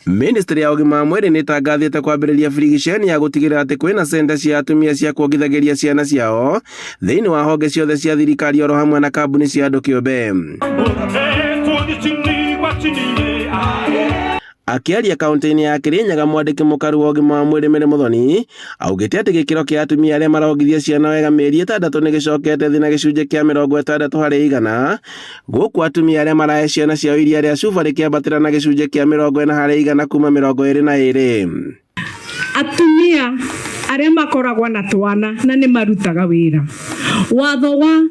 Ministry ya ũgima wa mwĩrĩ nĩ ĩtangathĩte kwambĩrĩria birigiceni ya gũtigĩrĩra atĩ kwĩna centa cia atumia cia kuongithagĩria ciana ciao thĩinĩ wa honge ciothe cia thirikari oro hamwe na kambuni cia andũ kĩũmbe. Akĩaria kaunti-inĩ ya Kirinyaga mwandĩki mũkaru wa ũgima wa mwĩrĩ Mary Muthoni augĩte atĩ gĩkĩro kĩa atumia arĩa marongithia ciana wega mĩeri ĩtandatũ nĩ gĩcokete thĩ na gĩcunjĩ kĩa 60% gũkũ atumia arĩa marahe ciana ciao iria rĩa cuba rĩkĩambatĩra na gĩcunjĩ kĩa 40% kuma 22. Atumia arĩa makoragwo na twana na nĩ marutaga wĩra, watho wa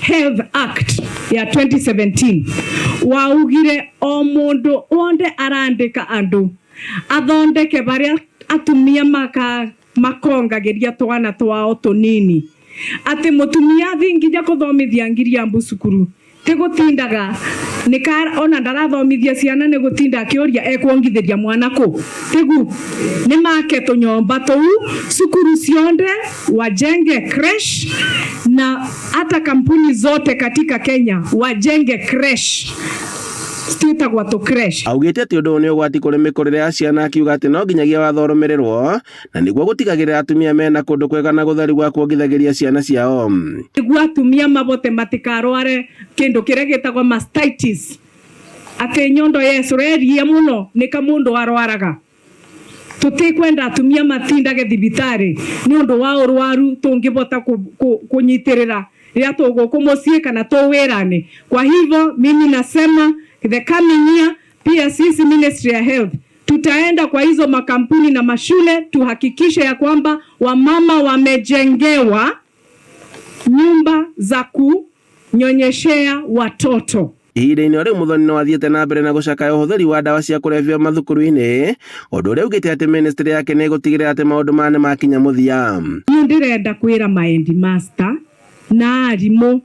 Health Act ya 2017 waugire o mũndũ wothe arandĩka andũ athondeke barĩa atumia maka makongagĩria twana twao tũnini atĩ mũtumia athi nginya kũthomithia ngiriambu cukuru ti gũtindaga nika ona ndarathomithia ciana nĩ gũtinda akĩũria ekuongithĩria mwana kũ tigu nĩ make tũnyomba tũu cukuru cionde wajenge creche na hata kampuni zote katika Kenya wajenge creche twĩtagwo tũ creche. Augĩte atĩ ũndũ ũyũ nĩ ũgwati kũrĩ mĩkũrĩre ya ciana akiuga atĩ no nginyagia watho ũrũmĩrĩrwo na nĩguo gũtigagĩrĩra atumia mena kũndũ kwega na gũtheru gwa kuongithagĩria ciana ciao. Nĩguo atumia mabote matikarware kĩndũ kĩrĩa gĩtagwo mastitis atĩ nyondo yecũreria mũno nĩka mũndũ arwaraga. Tũtikwenda atumia matindage thibitarĩ nĩ ũndũ wa ũrwaru tũngĩbota kũnyitĩrĩra rĩrĩa tũgũkũ mũciĩ kana tũ wĩra-inĩ. Kwa hivyo mimi nasema the coming year pia sisi Ministry ya Health tutaenda kwa hizo makampuni na mashule tuhakikishe ya kwamba wamama wamejengewa nyumba za kunyonyeshea watoto. Ihinda-inĩ o rĩu Muthoni no athiĩte na mbere na gũcakaya ũhũthĩri wa ndawa cia kũrebia mathukuru-inĩ ũndũ ũrĩa augĩte atĩ ministry yake nĩ ĩgũtigĩrĩra atĩ maũndũ maya nĩ makinya mũthia. Niĩ ndĩrenda kwĩra ma headmaster na arimũ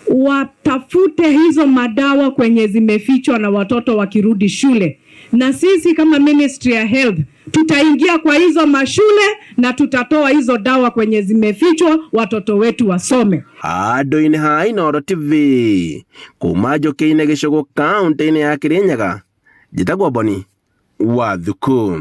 watafute hizo madawa kwenye zimefichwa na watoto wakirudi shule, na sisi kama Ministry ya Health tutaingia kwa hizo mashule na tutatoa hizo dawa kwenye zimefichwa, watoto wetu wasome. Handũ-inĩ ha Inooro TV kuma Njũkĩ-inĩ Gĩcũgũ kaũntĩ-inĩ ya Kirinyaga, njĩtagwo Boni wa Thuku.